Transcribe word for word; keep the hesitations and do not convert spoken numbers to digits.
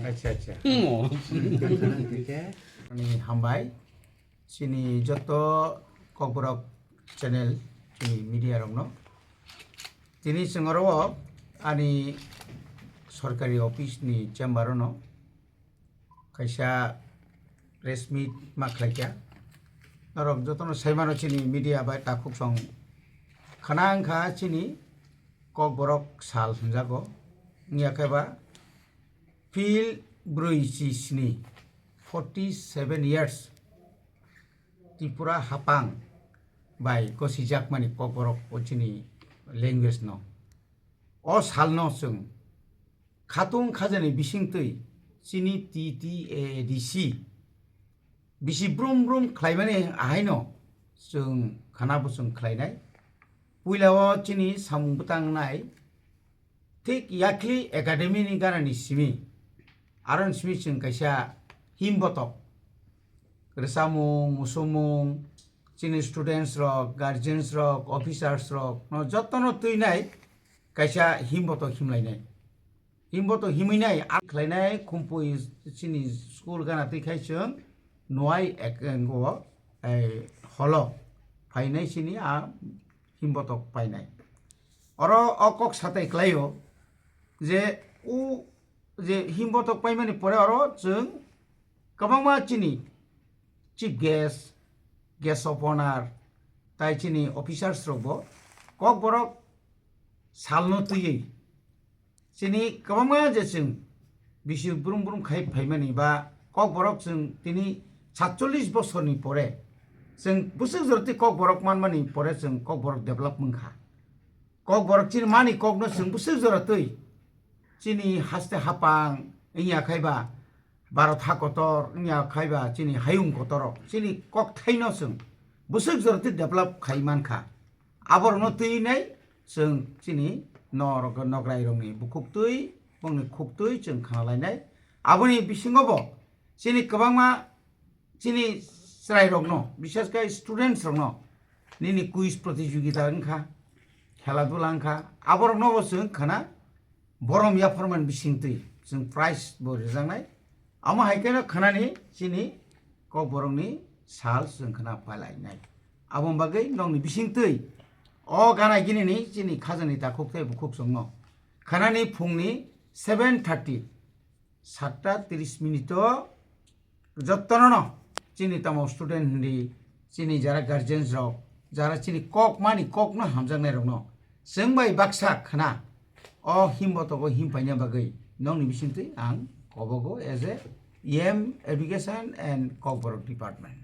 Acha, acha. Ani hambai. Chini joto Kokborok channel, chini media rokno. Tini chwng oro o ani sorkari office ni chamber ono kaisa press meet ma khlaikha. Norok jotono saimano chini media bai takhuk song khana wngkha chini Kokborok sal hwnjago. Wngya khe ba phil brwi chi sni, forty seven years. Tripura hapang bai gosijakmani Kokborok o chini language no. O salno chwng khatung khajani bisingtwi chini T T A A D C bisi brum brum khlaimani ahaino chwng khana bo chwng khlainai. Puila o chini samung bwtang nai thik yakli academy ni ganani simi, aron simi chwng kaisa himbotok rwchapmung, muchungmung, chini students rok, guardians rok, officers rok no jotono twinai kaisa himbotok himlainai. Himbotok himwi nai a khlainai khumpui chini school gana twi khai chwng nuai ek, o, ei, holo phainai chini a himbotok painai. Oro o kok satai klaio je u je himbotok paimani pore oro chwng kwbangma chini chief guest, guest of honor, tai chini officers rokbo Kokborok salno twiwi chini kwbangma je chwng bisi brum brum khai phaimani ba Kokborok chwng tini satchollish bosorni pore chwng bwswk joroti Kokborok manmani pore chwng Kokborok develop wngkha. Kokborok chini mani kokno chwng bwswk jora twi chini haste hapang wngya khai ba Bharat ha kotor wngya khai ba chini hayung kotor rok chini kokthaino chwng bwswk jora twi develop khai mankha. Aborokno twi nai chwng chini norok nograi rokni bukhuk twi bongni khuk twi chwng khana lainai. Aboni bisingo bo chini kwbangma chini chwrairokno, bishesh khe students rokno nini quiz protijogita wngkha, khela dula wngkha, aborokno bo chwng khana borom yapharmani bisingtwi chwng prize bo rwjaknai. Amo hai kheno khanani chini Kokborokni sal chwng khana pailainai. Aboni bagwi nokni bisingtwi o gana ginini chini khajani takhuk tei bukhuk chwngno khanani phungni seven thirty satta tris minute o jotono no chini tamo student hindi, chini jara guardians rok, jara chini kok mani kokno hamjaknai rokno chwng bai baksa khna o himbotogo himpaina bagwi nokni bisingtwi ang kobogo as a E M education and Kokborok department.